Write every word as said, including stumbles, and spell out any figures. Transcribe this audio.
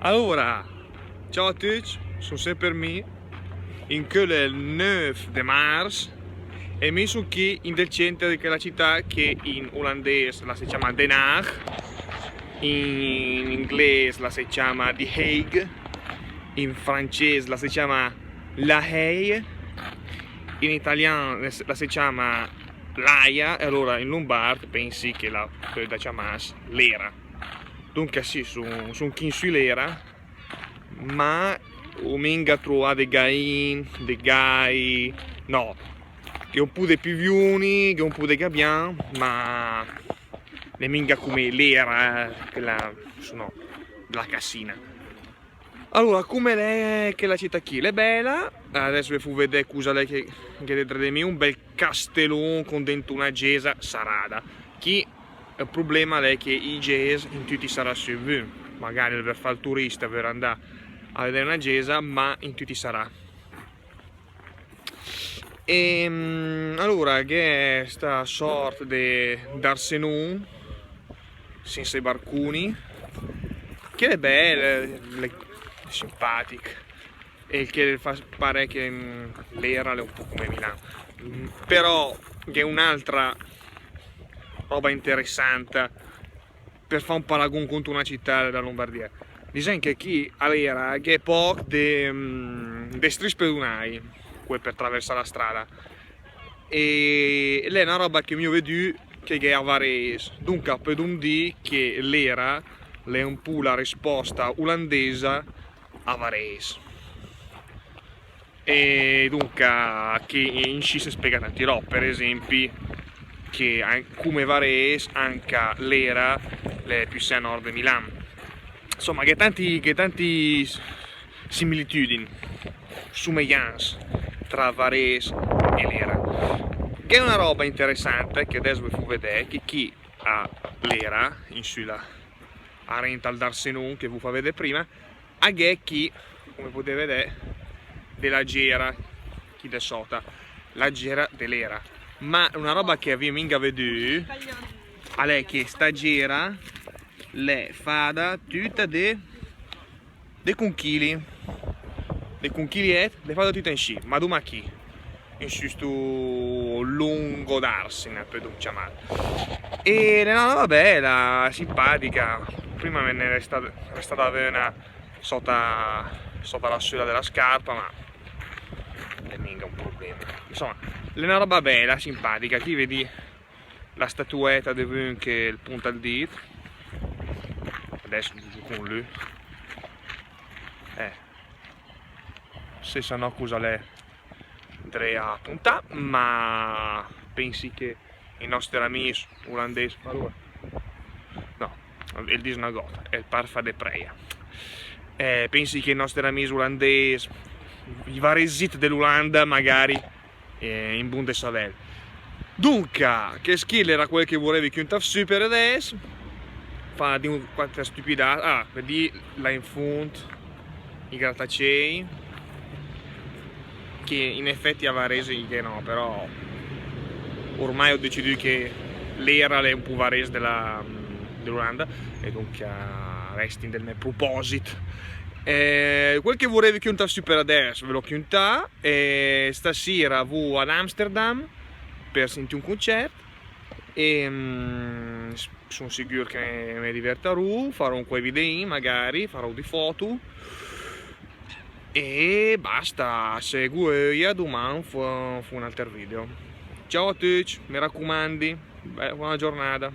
Alora, ciao a tücc, sun semper mi, incö l'è el növ de marz, e mi sun chì in del center de chela cità che in ulandes la se ciama Den Haag, in inglés la se ciama The Hague, in francés la se ciama La Haye, in italian la se ciama L'Aia, e alora in lumbard pensi che la pöda ciamas Lera. Dunca sì, sun, sun chì in sü Lera, ma hu minga truà de gain, de gai, no, gh'è un pù de piviuni, gh'è un pù de gabian, ma l'è minga cume Lera, eh, chela, su no, la Cassina. Alora, cume l'è chela cità chì? L'è bela, adess ve fu vedè cusa l'è che, che gh'è dedré de mi, un bel castelun con dent una gesa sarada. Chì el problema l'è che i ges in tücc i sarà sü, magari per fà el turista, per andà a vedè una gesa, ma in tücc i sarà. Ehm, alora, gh'è sta sort de darsenun, sensa i barcuni, che l'è bel, l'è, l'è simpatic, e che fa parè che, mm, Lera l'è un pù cume Milan. Mm, però gh'è un'altra roba interessanta per fà un paragun cuntro una cità de la Lombardia. Disem che chì a Lera gh'è poc de, mm, de stris pedunai, quei per traversà la strada. E l'è una roba che mi hu vedü che gh'è a Vares. Dunca, pödum dì che Lera l'è un pù la risposta ulandesa a Vares. E dunca, che inscì se spega tanti rob, per esempi, che an-, cume Vares, anca Lera l'è püssè a nord de Milan. Insoma, gh'è tanti, gh'è tanti s-, similitüdin, sumeianz tra Vares e Lera. Gh'è una roba interessante che adess ve fu vedè, che chì a Lera, in sü là, arent al darsenun che v'hu fà vedè prima, a gh'è chì, cume podì vedè, de la gera, chì de sota, la gera de Lera. Ma una roba che avìe minga vedü, l'è che sta gera l'è fada tüta de, de cunchili, de cunchili, eh, l'è fada tüta inscì, ma duma chì, in sü stu lungo darsen, pödum ciamà. E l'è una roba bela, simpatica. Prima me n'è restà, restà una sota, sota la söla de la scarpa, ma l'è minga un problema. Insoma, l'è una roba bela, simpatica. Chì vedì la statueta de vün che el punta el dit. Adess giü cun lü. Eh. Se sa no cusa l'è dré a puntà, ma pensi che i noster amis ulandes, alora, no, el dis una gota, el par fà de preia. Eh, pensi che i noster amis ulandes, i varesit de l'Ulanda, magari, eh, in bun de savèl. Dunca, chest chì l'era quel che vurevi cüntà sü per adess. Fà dì un, qualche stüpidada. Ah, vedì là in fund i gratacei, che in effetti a Varese i gh'è no, però ormai hu decidü che l'era l'è un pù vares de la, de l'Ulanda, e dunca resti in del me pruposit. Eh, quel che vurevi cüntà sü per adess ve l'ho cüntà, e stasira vu ad Amsterdam per sentì un cuncert, e, mm, s-, sun sigür che me divertarù, farò un quai videin magari, farò di foto, e basta, se gh'hu öia duman fu, fu un alter video. Ciao a tücc, me racumandi, be-, bona giornada.